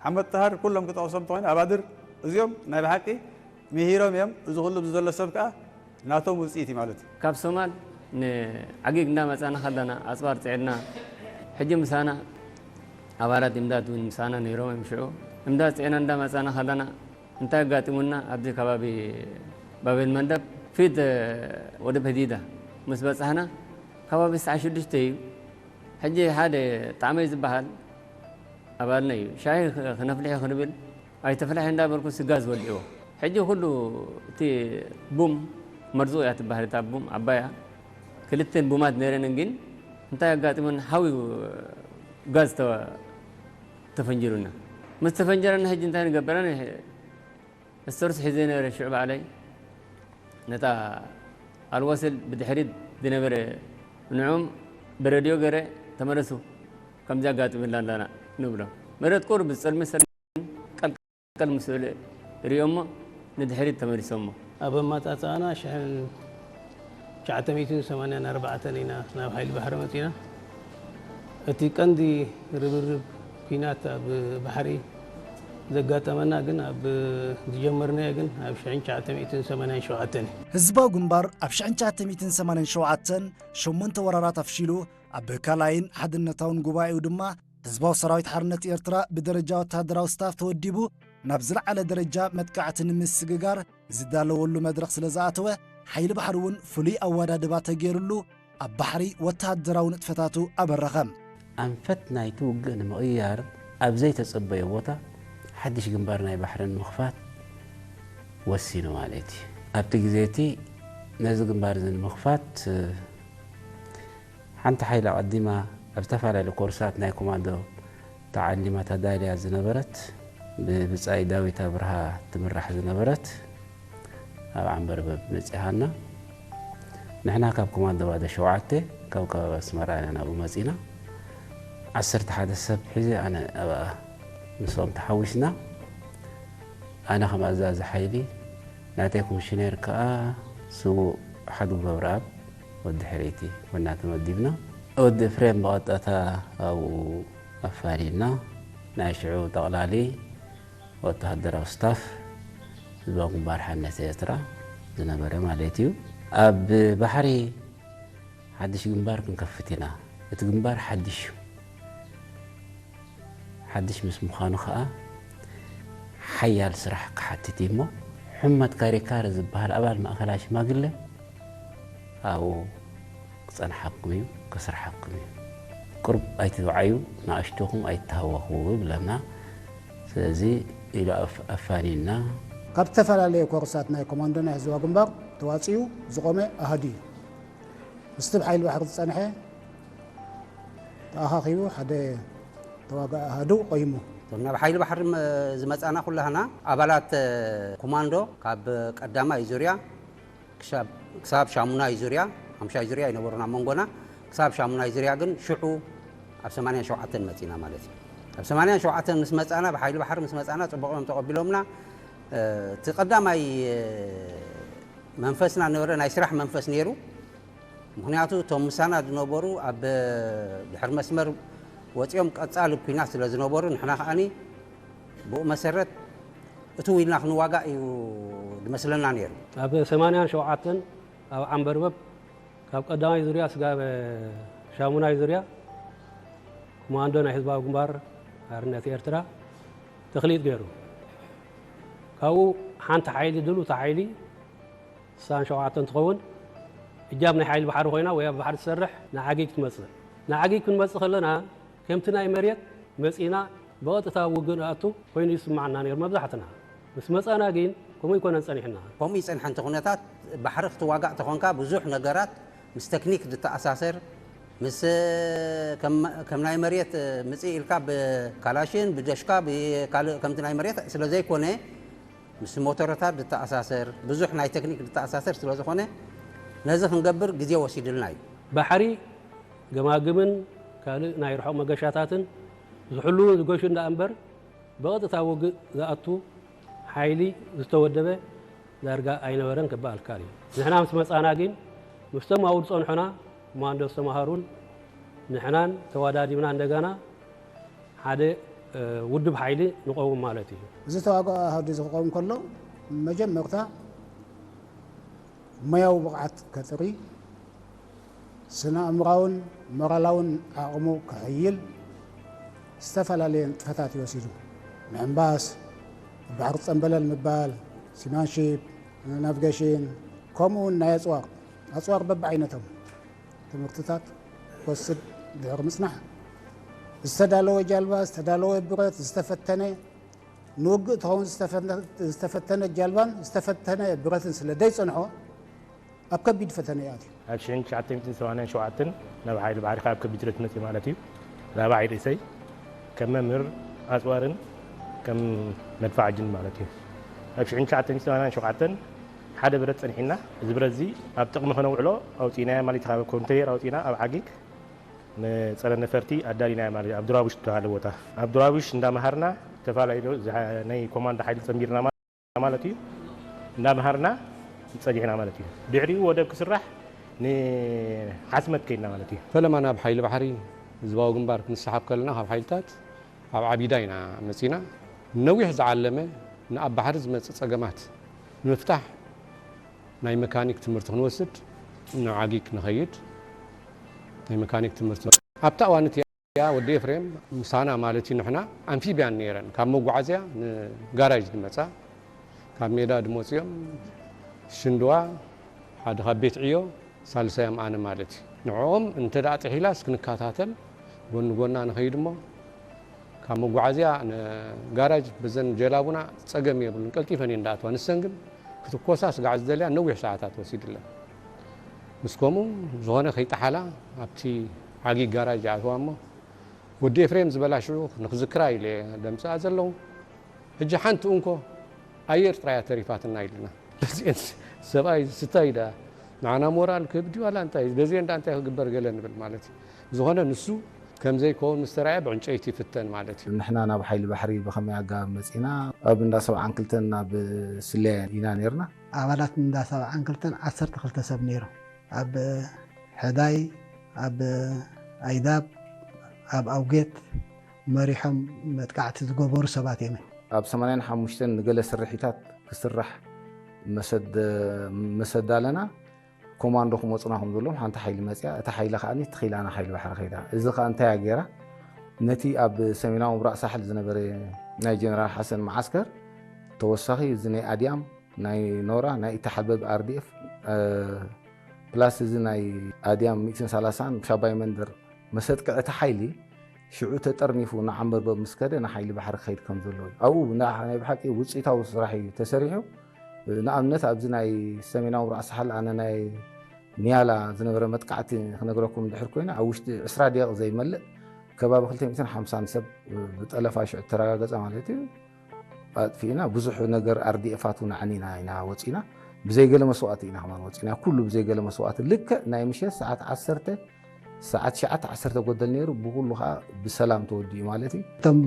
ሓመድ ጠሃር፣ ኩሎም ክጠቕሶም እንተኾይኑ፣ ኣባድር፣ እዚኦም ናይ ብሓቂ ምሂሮም እዮም። እዚ ኩሉ ኣብዚ ዘሎ ሰብ ከኣ ናቶም ውጽኢት እዩ ማለት እዩ። ካብ ሶማል ንዓጊግ እንዳመጻና ከለና ኣጽዋር ጽዒንና፣ ሕጂ ምሳና ኣባላት ኢምዳድ እውን ምሳና ነይሮም እዮም። ሽዑ ኢምዳድ ጽዒና እንዳመጻና ከለና እንታይ ኣጋጢሙና፣ ኣብዚ ከባቢ ባቤል መንደብ ፊት ወደብ ህዲዳ ምስ በጻሕና ከባቢ ሰዓት ሽዱሽተ እዩ። ሕጂ ሓደ ጣዕመይ ዝበሃል ኣባልና እዩ። ሻሂ ክነፍልሕ ክንብል ኣይተፍልሐ እንዳበልኩ ስጋዝ ወዲእዎ። ሕጂ ኩሉ እቲ ቡም መርዙ እያ ትበሃል እታ ቡም ዓባያ። ክልተን ቡማት ነይረን ግን እንታይ ኣጋጢሙን ሓዊ ጋዝ ተ-፣ ተፈንጅሩና። ምስ ተፈንጀረና ሕጂ እንታይ ንገብረን? ስተርስ ሒዘ ነበረ ሽዑ ባዕለይ ነታ ኣልወስል ብድሕሪት ዝነበረ ንዕኦም ብረድዮ ገረ ተመለሱ ከምዚ ኣጋጢሙና ኣለና ንብሎ። መሬት ቁር ብጸልሚ ሰልሚ ቀልቀል ምስ በለ ርእዮሞ ንድሕሪት ተመሊሶሞ። ኣብ ኣመጻጽኣና ሽሕን ትሽዓተ ሚእትን ሰማንያን ኣርባዕተን ኢና ናብ ሓይሊ ባሕሪ መጺና። እቲ ቀንዲ ርብርብ ኲናት ኣብ ባሕሪ ዘጋጠመና ግን ኣብ ዝጀመርናዮ ግን ኣብ ሽሕን ትሽዓተ ሚእትን ሰማንያን ሸውዓተን እዩ። ህዝባዊ ግንባር ኣብ ሽሕን ትሽዓተ ሚእትን ሰማንያን ሸውዓተን ሸሞንተ ወራራት ኣፍሺሉ ኣብ ካልኣይን ሓድነታውን ጉባኤኡ ድማ ህዝባዊ ሰራዊት ሓርነት ኤርትራ ብደረጃ ወተሃደራዊ ስታፍ ተወዲቡ ናብ ዝለዓለ ደረጃ መጥቃዕቲ ንምስግጋር ዝዳለወሉ መድረኽ ስለ ዝኣተወ፣ ሓይሊ ባሕሪ እውን ፍሉይ ኣወዳድባ ተገይሩሉ ኣብ ባሕሪ ወተሃደራዊ ንጥፈታቱ ኣበረኸ። ኣንፈት ናይቲ ውግእ ንምቕያር ኣብ ዘይተጸበዮ ቦታ ሓድሽ ግንባር ናይ ባሕሪ ንምኽፋት ወሲኑ ማለት እዩ። ኣብቲ ግዜ እቲ ነዚ ግንባር እዚ ንምኽፋት ሓንቲ ሓይሊ ኣቐዲማ ኣብ ዝተፈላለዩ ኮርሳት ናይ ኮማንዶ ተዓሊማ ተዳልያ ዝነበረት፣ ብብጻይ ዳዊት ኣብርሃ ትምራሕ ዝነበረት ኣብ ዓንበርበብ መጺኻና። ንሕና ካብ ኮማንዶ ባዶ ሸውዓተ ካብ ከባቢ ኣስመራ ኢና ናብኡ መጺና። ዓሰርተ ሓደ ሰብ ሒዘ ኣነ ኣብኣ ምስኦም ተሓዊስና። ኣነ ከም ኣዛዚ ሓይሊ፣ ናተይ ኮሚሽነር ከኣ ስዉእ ሓድጉ ገብረኣብ ወዲ ሕርይቲ ኮይና ተመዲብና። ወዲ ኤፍሬም ብቐጥታ ኣብኡ ኣፋንዩና። ናይ ሽዑ ጠቕላሊ ወተሃደራዊ ስታፍ ህዝባዊ ግንባር ሓርነት ኤርትራ ዝነበረ ማለት እዩ። ኣብ ባሕሪ ሓድሽ ግንባር ክንከፍት ኢና። እቲ ግንባር ሓድሽ እዩ። ሓድሽ ምስ ምዃኑ ኸኣ ሓያል ስራሕ ክሓትት እዩ እሞ፣ ሕመድ ካሪካሪ ዝበሃል ኣባል ማእከላይ ሽማግለ ኣብኡ ክጸንሓኩም እዩ፣ ከስርሓኩም እዩ። ቁሩብ ኣይትውዓዩ፣ ንኣሽቱኹም ኣይትተሃወኹ ይብለና። ስለዚ ኢሉ ኣፍ-፣ ኣፋንዩና። ካብ ዝተፈላለየ ኮርሳት ናይ ኮማንዶ ናይ ህዝባዊ ግንባር ተዋጺኡ ዝቖመ ኣሃዱ እዩ። ምስቲ ብሓይሊ ባሕሪ ዝጸንሐ ተኣኻኺቡ ሓደ ተዋጋኢ ኣሃዱ ቆይሙ። እቶም ናብ ሓይሊ ባሕሪ መ-፣ ዝመጻና ኩላህና ኣባላት፣ እ፣ ኮማንዶ ካብ ቀዳማይ ዙርያ ክሻብ-፣ ክሳብ ሻሙናይ ዙርያ፣ ሓምሻይ ዙርያ ኣይነበሩን ኣብ መንጎና። ክሳብ ሻሙናይ ዙርያ ግን ሽዑ ኣብ ሰማንያን ሸውዓተን መጺና ማለት እዩ። ኣብ ሰማንያን ሸውዓተን ምስ መጻና፣ ብሓይሊ ባሕሪ ምስ መጻና ጽቡቕ እዮም ተቐቢሎምና። እ፣ እቲ ቀዳማይ፣ እ፣ መንፈስና ነበረ ናይ ስራሕ መንፈስ ነይሩ። ምኽንያቱ እቶም ምሳና ዝነበሩ ኣብ ድሕሪ መስመር ወጺኦም ቀጻሊ ኲናት ስለ ዝነበሩ፣ ንሕና ከኣኒ ብኡ መሰረት እትው ኢልና ክንዋጋእ እዩ ዝመስለና ነይሩ። ኣብ ሰማንያን ሸውዓተን ኣብ ዓንበርበብ ካብ ቀዳማይ ዙርያ ስጋብ ሻሙናይ ዙርያ ኮማንዶ ናይ ህዝባዊ ግንባር ሓርነት ኤርትራ ተኽሊጥ ገይሩ። ካብኡ ሓንቲ ሓይሊ፣ ድሉታ ሓይሊ ስሳን ሸውዓተን ትኸውን፣ እጃም ናይ ሓይሊ ባሕሪ ኮይና ወይ ኣብ ባሕሪ ትሰርሕ ንዓጊግ ትመጽእ። ንዓጊግ ክንመጽእ ከለና ከምቲ ናይ መሬት መጺና ብቐጥታ ውግእ ንኣቱ ኮይኑ ይስማዓና ነይሩ መብዛሕትና። ምስ መጻና ግን ከምኡ ኣይኮነን ጸኒሕና። ከምኡ ይጸንሐ እንተ ኩነታት፣ ባሕሪ ክትዋጋእ ተኾንካ ብዙሕ ነገራት ምስ ተክኒክ ዝተኣሳሰር፣ ምስ ከም ናይ መሬት ምጽእ ኢልካ ብካላሽን ብደሽካ ብካልእ ከምቲ ናይ መሬት ስለ ዘይኮነ፣ ምስ ሞተረታት ዝተኣሳሰር፣ ብዙሕ ናይ ተክኒክ ዝተኣሳሰር ስለ ዝኾነ፣ ነዚ ክንገብር ግዜ ወሲድልና እዩ። ባሕሪ ገማግምን ካልእ ናይ ርሑቕ መገሻታትን ዝሕልዉ ዝገሹ እንዳ እምበር፣ ብቐጥታ ውግእ ዝኣቱ ሓይሊ ዝተወደበ ዳርጋ ኣይነበረን ክበሃል ይከኣል እዩ። ንሕና ምስ መጻና ግን ምስቶም ኣብኡ ዝጸንሑና ኮማንዶ ዝተማሃሩን ንሕናን ተወዳዲብና እንደገና ሓደ ውድብ ሓይሊ ንቐውም ማለት እዩ። እዚ ተዋግኦ ኣሃዱ እዚ ክቐውም ከሎ መጀመርታ ሞያዊ ብቕዓት ከጥሪ፣ ስነ ኣእምራውን ሞራላውን ዓቕሙ ከሕይል ዝተፈላለየ ንጥፈታት እዩ ወሲዱ። ምሕንባስ፣ ባሕሪ ጸንበለል ምባል፣ ሲማንሺፕ፣ ናቪጌሽን፣ ከምኡ እውን ናይ ኣጽዋር ኣጽዋር በብዓይነቶም ትምህርትታት ክወስድ ድሕሪ ምጽናሕ ዝተዳለወ ጃልባ፣ ዝተዳለወ ብረት፣ ዝተፈተነ ንውግእ ትኸውን ዝተፈተነ ጃልባን ዝተፈተነ ብረትን ስለ ዘይጸንሖ ኣብ ከቢድ ፈተነ ይኣትዩ። ኣብ ሽሕን ትሽዓተ ሚእትን ሰማንያን ሸውዓተን ናብ ሓይሊ ባሕሪ ካብ ከቢድ ብረት መፅእ ማለት እዩ። ላባዓይ ርእሰይ ከም መምህር ኣፅዋርን ከም መድፋዕጅን ማለት እዩ። ኣብ ሽሕን ትሽዓተ ሚእትን ሰማንያን ሸውዓተን ሓደ ብረት ፀኒሕና፣ እዚ ብረት እዚ ኣብ ጥቕሚ ከነውዕሎ ኣውፂእናዮ ማለት እዩ። ካብ ኮንተይነር ኣውፂእና ኣብ ዓጊግ ንፀረ ነፈርቲ ኣዳሊናዮ ማለት እዩ። ኣብ ድራቡሽ ዝተባሃለ ቦታ፣ ኣብ ድራቡሽ እንዳመሃርና ዝተፈላለዩ ናይ ኮማንዶ ሓይሊ ፀንቢርና ማለት እዩ። እንዳመሃርና ፀኒሕና ማለት እዩ። ድሕሪኡ ወደብ ክስራሕ ንዓስመት ከይድና ማለት እዩ። ፈለማ ናብ ሓይሊ ባሕሪ ህዝባዊ ግንባር ክንሰሓብ ከለና ካብ ሓይልታት ኣብ ዓቢዳ ኢና መፂና። ነዊሕ ዝዓለመ ንኣብ ባሕሪ ዝመፅእ ፀገማት ንምፍታሕ ናይ መካኒክ ትምህርቲ ክንወስድ ንዓጊግ ንኸይድ ናይ መካኒክ ትምህርቲ ኣብታ እዋን እቲኣ ወዲ ኤፍሬም ምሳና ማለት እዩ። ንሕና ኣምፊብያን ነይረን ካብ መጓዓዝያ ንጋራጅ ዝመፃ ካብ ሜዳ ድመፅኦም ሽንድዋ ሓደ ካብ ቤት ዕዮ ሳልሳዮም ኣነ ማለት እዩ። ንዕኦም እንተ ደኣ ጥሒላስ ክንከታተል ጎኒ ጎና ንኸይድ እሞ ካብ መጓዓዝያ ንጋራጅ በዘን ጀላቡና ጸገም የብሉን፣ ቀልጢፈን እየን ዝኣትዋ። ንሰን ግን ክትኮሳ ስጋዕ ዝደልያ ነዊሕ ሰዓታት ወሲድለን። ምስ ከምኡ ዝኾነ ከይጠሓላ ኣብቲ ዓጊ ጋራጅ ይኣትዋ እሞ ወዲ ኤፍሬም ዝበላ ሽዑ ንኽዝክራ ኢለ ደምጽኣ ዘለዉ። ሕጂ ሓንቲ እንኮ ኣየር ጥራያ ተሪፋትና ኢልና። በዚኤን ሰብኣይ ስታይ ዳ ንዓና ሞራል ክህብ ድዩ ዋላ እንታይ? በዚኤን ዳ እንታይ ክግበር ገለ ንብል ማለት እዩ። ዝኾነ ንሱ ከም ዘይከውን ምስ ተራእየ ብዕንጨይቲ ይፍተን ማለት እዩ። ንሕና ናብ ሓይሊ ባሕሪ ብኸመይ ኣገባብ መጺና? ኣብ እንዳ ሰብዓን ክልተን ናብ ስለያ ኢና ነይርና። ኣባላት እንዳ ሰብዓን ክልተን ዓሰርተ ክልተ ሰብ ነይሩ። ኣብ ሕዳይ፣ ኣብ ኣይዳብ፣ ኣብ ኣውጌት መሪሖም መጥቃዕቲ ዝገበሩ ሰባት እዮም። ኣብ ሰማንያን ሓሙሽተን ንገለ ስርሒታት ክስራሕ መሰድ መሰድ ኣለና። ኮማንዶ ክመፁና ከም ዘለዎም ሓንቲ ሓይሊ መፅያ፣ እታ ሓይሊ ከዓ ትኺላና ሓይሊ ባሕሪ ከይዳ። እዚ ከዓ እንታይ እያ ገይራ? ነቲ ኣብ ሰሜናዊ ምብራቕ ሳሕል ዝነበረ ናይ ጀነራል ሓሰን መዓስከር ተወሳኺ እዚ ናይ ኣድያም ናይ ኖራ ናይ ኢታሓበብ ኣርዲኤፍ ፕላስ እዚ ናይ ኣድያም ሚእትን ሰላሳን ሻባይ መንደር መሰጥቅዕ እቲ ሓይሊ ሽዑ ተጠርኒፉ ንዓንበርበብ ምስ ከደ ንሓይሊ ባሕሪ ክኸይድ ከም ዘለዎ እዩ። ኣብኡ ናይ ብሓቂ ውፅኢታዊ ስራሕ እዩ ተሰሪሑ። ንኣብነት ኣብዚ ናይ ሰሜናዊ ምብራቕ ሳሕል ኣነ ናይ ኒያላ ዝነበረ መጥቃዕቲ ክነግረኩም እንድሕር ኮይነ ኣብ ውሽጢ ዕስራ ደቂቕ ዘይመልእ ከባቢ ክልተ ሚእትን ሓምሳን ሰብ ብጠለፋ ሽዑ ተረጋገፀ ማለት እዩ። ኣጥፊእና ብዙሕ ነገር ኣርዲኤፋት እውን ኣዕኒና ኢና ወፂና። ብዘይገለ መስዋእቲ ኢና ከማን ወፂና። ኩሉ ብዘይገለ መስዋእቲ ልክዕ ናይ ምሸት ሰዓት ዓሰርተ ሰዓት ትሽዓተ ዓሰርተ ጎደል ነይሩ። ብኩሉ ከዓ ብሰላም ተወዲኡ ማለት እዩ። እቶም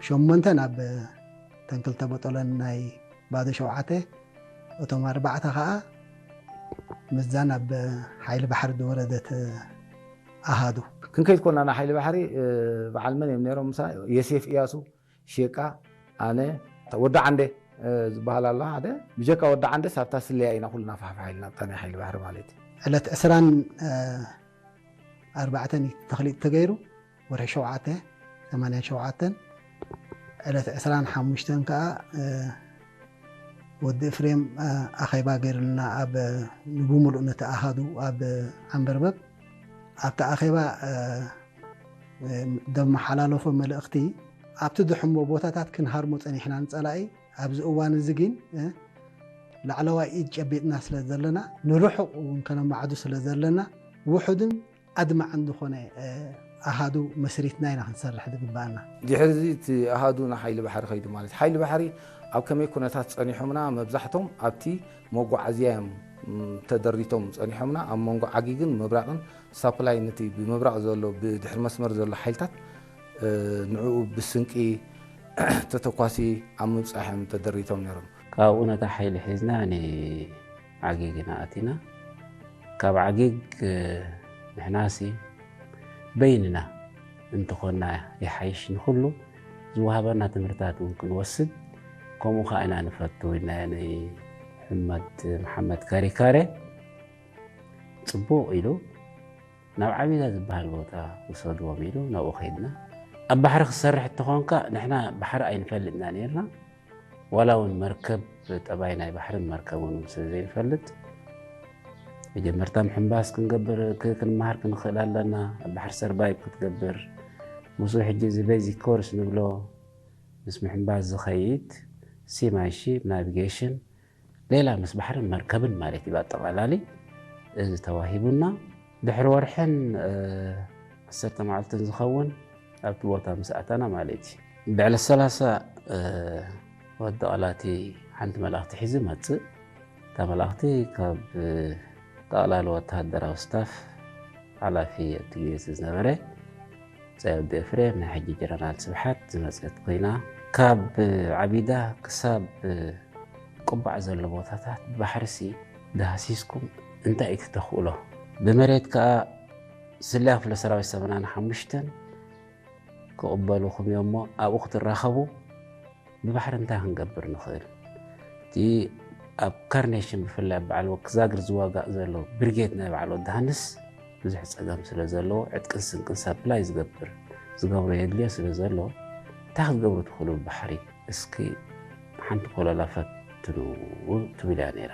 ሸሞንተ ናብ ተን ክልተ ቦጦለን ናይ ባዶ ሸውዓተ እቶም ኣርባዕተ ከዓ ምስዛ ናብ ሓይሊ ባሕሪ ዝወረደት ኣሃዱ። ክንከይድ ኮና ናብ ሓይሊ ባሕሪ በዓል መን እዮም ነይሮም ምሳና? የሴፍ እያሱ፣ ሼቃ፣ ኣነ፣ ወዲ ዓንደ፣ ዝበሃል ኣሎ ሓደ። ብጀካ ወዲ ዓንደስ ኣብታ ስለያ ኢና ኩልና ፋሕፋሕ ኢልና፣ ኣብታ ናይ ሓይሊ ባሕሪ ማለት እዩ። ዕለት ዕስራን ኣርባዕተን እዩ ተኽሊጥ ተገይሩ። ወርሒ ሸውዓተ ሰማንያን ሸውዓተን ዕለት ዕስራን ሓሙሽተን ከዓ ወዲ እፍሬም ኣኼባ ገይሩልና ኣብ ብሙሉእ ነቲ ኣሃዱ ኣብ ዓንበርበብ ኣብቲ ኣኼባ ዘመሓላለፎ መልእኽቲ ኣብቲ ዝሕሞ ቦታታት ክንሃርሞ ጸኒሕና ንጸላኢ ኣብዚ እዋን እዚ ግን ላዕለዋይ ኢድ ጨቢጥና ስለ ዘለና ንርሑቕ እውን ከነማዕዱ ስለ ዘለና ውሑድን ኣድማዕን ዝኾነ ኣሃዱ መስሪትና ኢና ክንሰርሕ ዝግባኣና። ድሕሪ እዚ እቲ ኣሃዱ ንሓይሊ ባሕሪ ከይዱ ማለት ሓይሊ ባሕሪ ኣብ ከመይ ኩነታት ጸኒሖምና መብዛሕቶም ኣብቲ መጓዓዝያ እዮም ተደሪቶም ጸኒሖምና ኣብ መንጎ ዓጊግን ምብራቕን ሳፕላይ ነቲ ብምብራቕ ዘሎ ብድሕሪ መስመር ዘሎ ሓይልታት ንዕኡ ብስንቂ ተተኳሲ ኣብ ምብፃሕ እዮም ተደሪቶም ነይሮም። ካብኡ ነታ ሓይሊ ሒዝና ንዓጊግ ኢና ኣቲና። ካብ ዓጊግ ንሕናሲ በይንና እንተኾንና ይሓይሽ ንኹሉ ዝወሃበና ትምህርታት እውን ክንወስድ ከምኡ ከዓ ኢና ንፈቱ ኢልና ናይ ሕመድ መሓመድ ካሪካረ ፅቡቕ ኢሉ ናብ ዓቢዳ ዝበሃል ቦታ ውሰድዎም ኢሉ ናብኡ ከይድና። ኣብ ባሕሪ ክትሰርሕ እንተኾንካ ንሕና ባሕሪ ኣይንፈልጥና ነርና። ዋላ እውን መርከብ ጠባይ ናይ ባሕርን መርከብን እውን ስለ ዘይንፈልጥ መጀመርታ ምሕንባስ ክንገብር ክንመሃር ክንኽእል ኣለና። ኣብ ባሕሪ ሰርቫይቭ ክትገብር ምስኡ ሕጂ እዚ ቤዚክ ኮርስ ንብሎ ምስ ምሕንባስ ዝኸይድ ሲማይ ሺፕ ናቪጌሽን ሌላ ምስ ባሕርን መርከብን ማለት እዩ ብኣጠቓላሊ እዚ ተዋሂቡና ድሕሪ ወርሕን ዓሰርተ መዓልትን ዝኸውን ኣብቲ ቦታ ምስ ኣተና ማለት እዩ ብዕለት ሰላሳ ወዲ ቐላቲ ሓንቲ መልእኽቲ ሒዙ መፅእ እታ መልእኽቲ ካብ ጠቕላሊ ወተሃደራዊ ስታፍ ሓላፊ ኣብቲ ግዜ ዝነበረ ብጻይ ወዲ ኤፍሬም ናይ ሕጂ ጀነራል ስብሓት ዝመጸት ኮይና ካብ ዓቢዳ ክሳብ ቅባዕ ዘሎ ቦታታት ብባሕርሲ ዳህሲስኩም እንታይ እዩ እቲ ተኽእሎ ብመሬት ከኣ ስለያ ክፍለ ሰራዊት ሰማንያን ሓሙሽተን ክቕበሉኹም እዮም እሞ ኣብኡ ክትራኸቡ ብባሕሪ እንታይ ክንገብር ንኽእል እቲ ኣብ ካርኔሽን ብፍላይ ኣብ በዓል ወክዛግር ዝዋጋእ ዘሎ ብርጌድ ናይ በዓል ወዲ ሃንስ ብዙሕ ፀገም ስለ ዘለዎ ዕጥቅን ስንቅን ሳፕላይ ዝገብር ዝገብሮ የድልዮ ስለ ዘሎ እንታይ ክትገብሩ ትኽእሉ ብባሕሪ እስኪ ሓንቲ ኮለላ ፈትኑ ትብል እያ ነይራ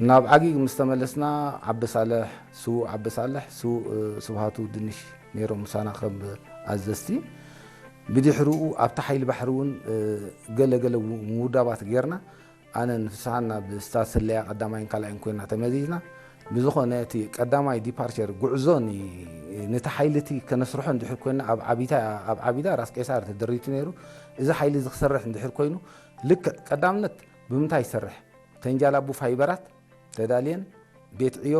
ናብ ዓጊግ ምስ ተመለስና ዓቢ ሳልሕ ስዉእ ዓቢ ሳልሕ ስውእ ስብሃቱ ድንሽ ነይሮም ምሳና ከም ኣዘዝቲ ብድሕርኡ ኣብቲ ሓይሊ ባሕሪ እውን ገለ ገለ ምውዳባት ጌርና ኣነን ፍስሃን ናብ ስታዝ ስለያ ቀዳማይን ካልኣይን ኮይና ተመዚዝና ብዝኾነ እቲ ቀዳማይ ዲፓርቸር ጉዕዞ ነቲ ሓይሊ እቲ ከነስርሖ እንድሕር ኮይና ኣብ ዓቢታ ኣብ ዓቢዳ ራስ ቄሳር ተደሪቱ ነይሩ እዚ ሓይሊ እዚ ክሰርሕ እንድሕር ኮይኑ ልክዕ ቀዳምነት ብምንታይ ይሰርሕ ተንጃላቡ ፋይበራት ተዳልየን ቤት ዕዮ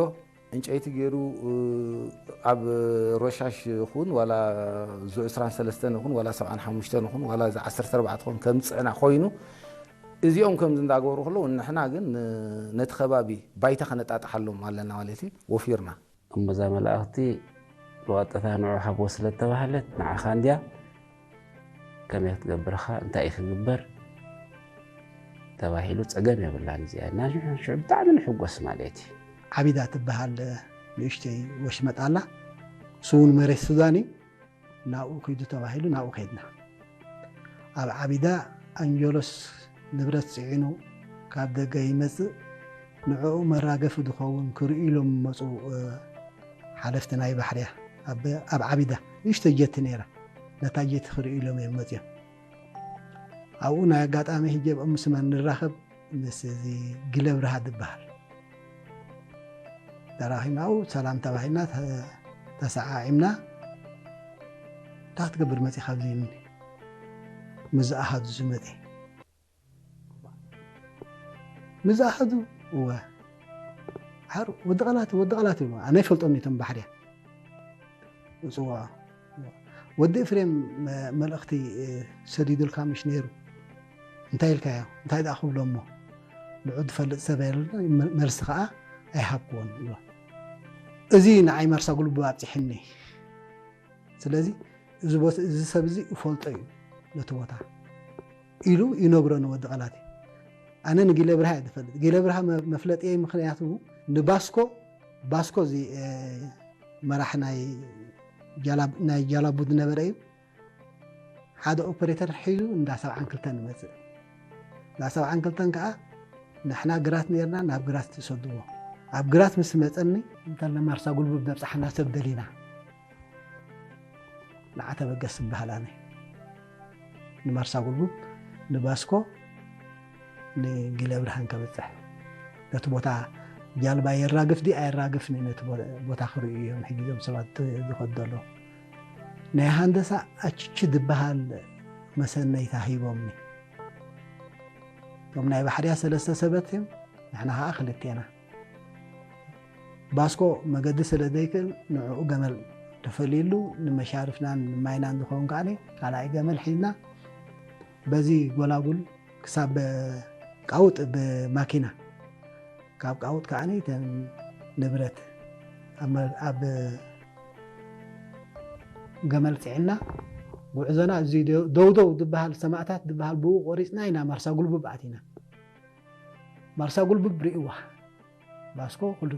ዕንጨይቲ ገይሩ ኣብ ረሻሽ ይኹን ዋላ ዙ ዕስራን ሰለስተን ይኹን ዋላ ሰብዓን ሓሙሽተን ይኹን ዋላ እዚ ዓሰርተ ኣርባዕተ ይኹን ከምፅዕና ኮይኑ እዚኦም ከምዚ እንዳገበሩ ከለዉ ንሕና ግን ነቲ ከባቢ ባይታ ከነጣጥሓሎም ኣለና ማለት እዩ ወፊርና እሞ እዛ መላእኽቲ ብቐጥታ ንዑ ሃቦ ስለ እተባህለት ንዓኻ እንድያ ከመይ ክትገብር ኢኻ እንታይ እዩ ክግበር ተባሂሉ ፀገም የብላን እዚኣ እና ሽዑ ብጣዕሚ ንሕጎስ ማለት እዩ ዓቢዳ ትበሃል ንእሽተይ ወሽመጥ ኣላ እሱ እውን መሬት ሱዳን እዩ ናብኡ ኪዱ ተባሂሉ ናብኡ ከይድና ኣብ ዓቢዳ ኣንጀሎስ ንብረት ፅዒኑ ካብ ደገ ይመፅእ ንዕኡ መራገፊ ዝኸውን ክርእዩ ኢሎም መፁ ሓለፍቲ ናይ ባሕርያ ኣብ ዓቢዳ ንእሽቶ ጀቲ ነይራ ነታ ጀቲ ክርእዩ ኢሎም እዮም መፅዮም ኣብኡ ናይ ኣጋጣሚ ህጀብ ምስ መን ንራኸብ ምስ እዚ ግለ ብርሃ ዝበሃል ተራኺብና ኣብኡ ሰላም ተባሂልና ተሰዓዒምና እንታይ ክትገብር መፂኻ ኣብዚ ኢሉኒ ምስ ዝኣሃዱ ዝመፀ ምስ ዝኣሃዱ እወ ሓር ወዲ ቐላት ወዲ ቐላት ይብሉ ኣነ ይፈልጦም እቶም ባሕርያ እፅውዖ ወዲ እፍሬም መልእኽቲ ሰዲዱልካ ምሽ ነይሩ እንታይ ኢልካዮ እንታይ ደኣ ክብሎ እሞ ንዑ ዝፈልጥ ሰብ የለን መልሲ ከዓ ኣይሃብክዎን ይብሎ እዚ ንዓይ ማርሳ ጉልቡ ኣብፂሕኒ ስለዚ እዚ ሰብ እዚ እፈልጦ እዩ ነቲ ቦታ ኢሉ ይነግሮ ንወዲ ቐላቲ ኣነ ንጊለ ብርሃ እየ ዝፈልጥ። ጊለ ብርሃ መ-፣ መፍለጥየይ ምኽንያቱ ንባስኮ፣ ባስኮ እዚ፣ እ፣ መራሕ ናይ ጃላ-፣ ናይ ጃላቡ ዝነበረ እዩ። ሓደ ኦፐሬተር ሒዙ እንዳ ሰብዓን ክልተን ይመጽእ። እንዳ ሰብዓን ክልተን ከኣ ንሕና ግራት ነርና፣ ናብ ግራት ትሰድዎ። ኣብ ግራት ምስ መጸኒ፣ እንተ ንማርሳ ጉልቡብ ዘብጽሓና ሰብ ደሊና። ንዓተበ ገስ ዝበሃል ኣነ። ንማርሳ ጉልቡብ፣ ንባስኮ፣ ንጊለ ብርሃን ከብጽሕ። ነቲ ቦታ ጃልባ የራግፍ ድዩ ኣየራግፍን ነቲ ቦ-፣ ቦታ ክርእዩ እዮም ሕጂ እዞም ሰባት ዝኸዱ ዘለዉ። ናይ ሃንደሳ ኣችች ዝበሃል መሰነይታ ሂቦምኒ። እቶም ናይ ባሕርያ ሰለስተ ሰባት እዮም፣ ንሕና ኸዓ ክልቴና። ባስኮ መገዲ ስለ ዘይክእል ንዕኡ ገመል ተፈልዩሉ፣ ንመሻርፍናን ንማይናን ዝኸውን ከዓኒ ካልኣይ ገመል ሒዝና በዚ ጎላጉል ክሳብ ቃውጥ ብማኪና፣ ካብ ቃውጥ ከዓኒ እተን ንብረት ኣብ መ-፣ ኣብ ገመል ጽዒና ጉዕዞና እዚ ደ-፣ ደውደው ዝበሃል ሰማእታት ዝበሃል ብኡ ቆሪጽና ኢና ማርሳ ጉልቡብ ኣቲና። ማርሳ ጉልቡብ ርእይዋ። ባስኮ ኩሉ፣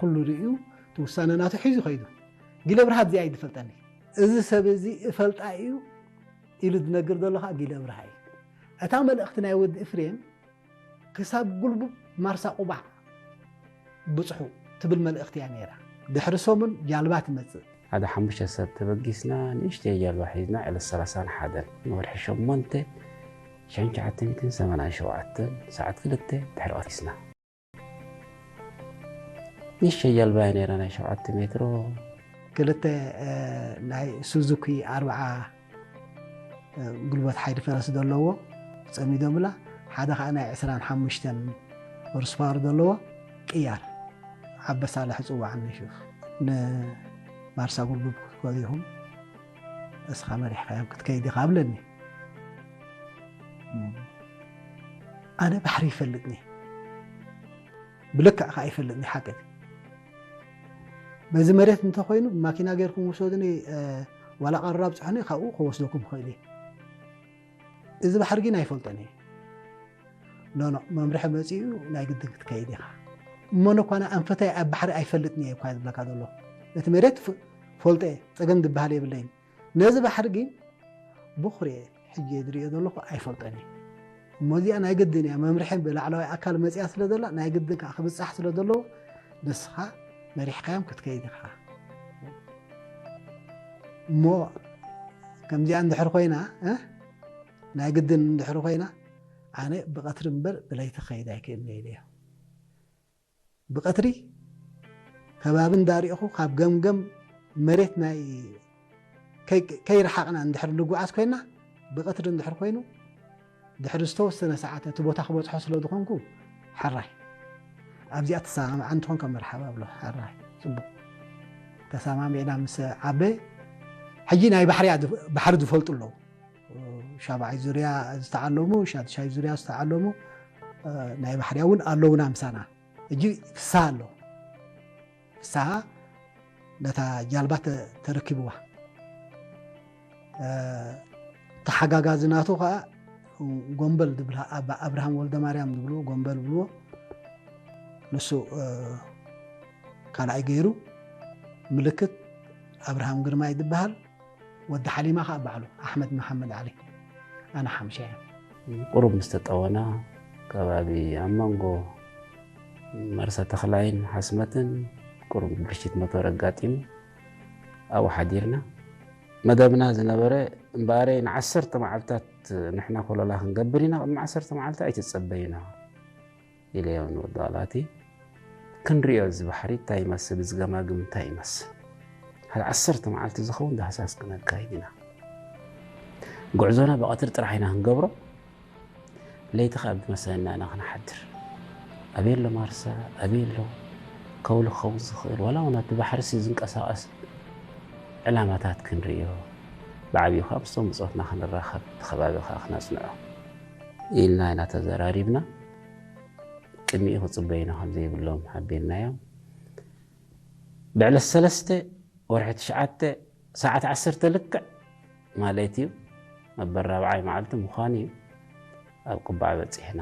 ኩሉ ርእዩ እቲ ውሳነ ናቱ ሒዙ ከይዱ። ጊለ ብርሃ እዚኣ እዩ ዝፈልጠኒ። እዚ ሰብ እዚ እፈልጣ እዩ ኢሉ ዝነግር ዘሎ ኸዓ ጊለ ብርሃ እዩ። እታ መልእኽቲ ናይ ወዲ እፍሬም ክሳብ ጉልቡብ ማርሳ ቁባዕ ብጽሑ ትብል መልእኽቲ እያ ነይራ። ድሕሪ ሰሙን ጃልባ ትመጽእ። ሓደ ሓሙሽተ ሰብ ተበጊስና፣ ንእሽተይ ጃልባ ሒዝና፣ ዕለት ሰላሳን ሓደን ንወርሒ ሸሞንተ፣ ሽሕን ትሽዓተ ሚእትን ሰማንያን ሸውዓተን ሰዓት ክልተ ድሕሪ ቀቲስና። ንእሽተይ ጃልባ እያ ነይራ፣ ናይ ሸውዓተ ሜትሮ። ክልተ፣ እ፣ ናይ ሱዙኪ ኣርብዓ፣ እ፣ ጉልበት ሓይሊ ፈረስ ዘለዎ ጸሚዶምላ፣ ሓደ ኸኣ ናይ ዕስራን ሓሙሽተን ሆርስ ፓወር ዘለዎ ቅያር ዓበ ሳልሕ ጽዋዕኒ ሹፍ ንማርሳ ጉልቡብ ክትከዱ ኢኹም፣ እስኻ መሪሕካዮም ክትከይድ ኢኻ ኣብለኒ። ኣነ ባሕሪ ይፈልጥኒ፣ ብልክዕ ከኣ ይፈልጥኒ ሓቂ። በዚ መሬት እንተኾይኑ ብማኪና ጌርኩም ውሰዱኒ፣ እ፣ ዋላ ቀረራ ብጽሑኒ ካብኡ ክወስደኩም ይኽእል እየ። እዚ ባሕሪ ግን ኣይፈልጦን እየ። ኖ፣ ኖ፣ መምርሒ መጺኡ ናይ ግድን ክትከይድ ኢኻ። እሞ ነኳነ ኣንፈታይ ኣብ ባሕሪ ኣይፈልጥን እየ እኳ ዝብለካ ዘለኹ። እቲ መሬት ፍ-፣ ፈልጦ እየ፣ ጸገም ዝበሃል የብለይን። ነዚ ባሕሪ ግን ብኹርየ ሕጂ እየ ዝርእዮ ዘለኹ ኣይፈልጦን እየ። እሞ እዚኣ ናይ ግድን እያ፣ መምርሒ ብላዕለዋይ ኣካል መጺኣ ስለ ዘላ ናይ ግድን ከኣ ክብጻሕ ስለ ዘለዎ ንስኻ መሪሕካዮም ክትከይድ ኢኻ። እሞ ከምዚኣ እንድሕር ኮይና፣ እ፣ ናይ ግድን እንድሕር ኮይና ኣነ ብቐትሪ እምበር ብለይቲ ክኸይድ ኣይክእልን እየ ኢለዮ። ብቐትሪ ከባቢ እንዳርኢኹ ካብ ገምገም መሬት ናይ ከይ-፣ ከይረሓቕና እንድሕር ንጉዓዝ ኮይና፣ ብቐትሪ እንድሕር ኮይኑ፣ ድሕሪ ዝተወሰነ ሰዓት እቲ ቦታ ክበጽሖ ስለ ዝኾንኩ፣ ሕራይ ኣብዚኣ ትሰማምዓ እንተኾንካ መርሓባ ብሎ። ሕራይ፣ ጽቡቕ። ተሰማሚዕና ምስ ዓበ፣ ሕጂ ናይ ባሕርያ ዝ-፣ ባሕሪ ዝፈልጡ ኣለዉ። ሻብዓይ ዙርያ ዝተዓለሙ፣ ሻድሻይ ዙርያ ዝተዓለሙ፣ እ፣ ናይ ባሕርያ እውን ኣለዉና ምሳና። ሕጂ ፍስሃ ኣሎ። ፍስሃ ነታ ጃልባ ተ-፣ ተረኪብዋ። እ፣ ተሓጋጋዚ ናቱ ኸዓ ጎምበል ዝብልሃ፣ ኣባ ኣብርሃም ወልደ ማርያም ዝብልዎ፣ ጎምበል ዝብልዎ፣ ንሱ፣ እ፣ ካልኣይ ገይሩ፣ ምልክት ኣብርሃም ግርማይ ዝበሃል፣ ወዲ ሓሊማ ኸዓ ባዕሉ ኣሕመድ መሓመድ ዓሊ፣ ኣነ ሓምሻ እየ። ቁሩብ ምስ ተጠወና፣ ከባቢ ኣብ መንጎ መርሳ ተኽላይን ሓስመትን ቁሩብ ብልሽት ሞቶር ኣጋጢሙ፣ ኣብኡ ሓዲርና። መደብና ዝነበረ እምበኣረይ ንዓሰርተ መዓልታት ንሕና ኮለላ ክንገብር ኢና፣ ቅድሚ ዓሰርተ መዓልቲ ኣይትጸበዩና ኢለዮ ንወዲ ኣላቲ። ክንሪኦ እዚ ባሕሪ እንታይ ይመስል፣ እዚ ገማግም እንታይ ይመስል። ሓደ ዓሰርተ መዓልቲ ዝኸውን ዳህሳስ ክነካይድ ኢና። ጉዕዞና ብቐትሪ ጥራሕ ኢና ክንገብሮ፣ ለይቲ ኸኣ ብመሰና ኢና ክንሓድር። ኣበይ ኣሎ ማርሳ፣ ኣበይ ኣሎ ከውሊ ክኸውን ዝኽእል፣ ዋላ እውን ኣብቲ ባሕሪ ሲ ዝንቀሳቐስ ዕላማታት ክንርእዮ፣ ብዓብዩ ኸኣ ምስቶም ብጾትና ክንራኸብ፣ እቲ ከባቢ ኸኣ ክነጽንዖ ኢልና ኢና ተዘራሪብና። ቅድሚኡ ክጽበዩና ከም ዘይብሎም ሓቢርናዮም። ብዕለት ሰለስተ ወርሒ ትሽዓተ ሰዓት ዓሰርተ ልክዕ ማለት እዩ፣ መበል ራብዓይ መዓልቲ ምዃኑ እዩ፣ ኣብ ቅባዕ በጺሕና።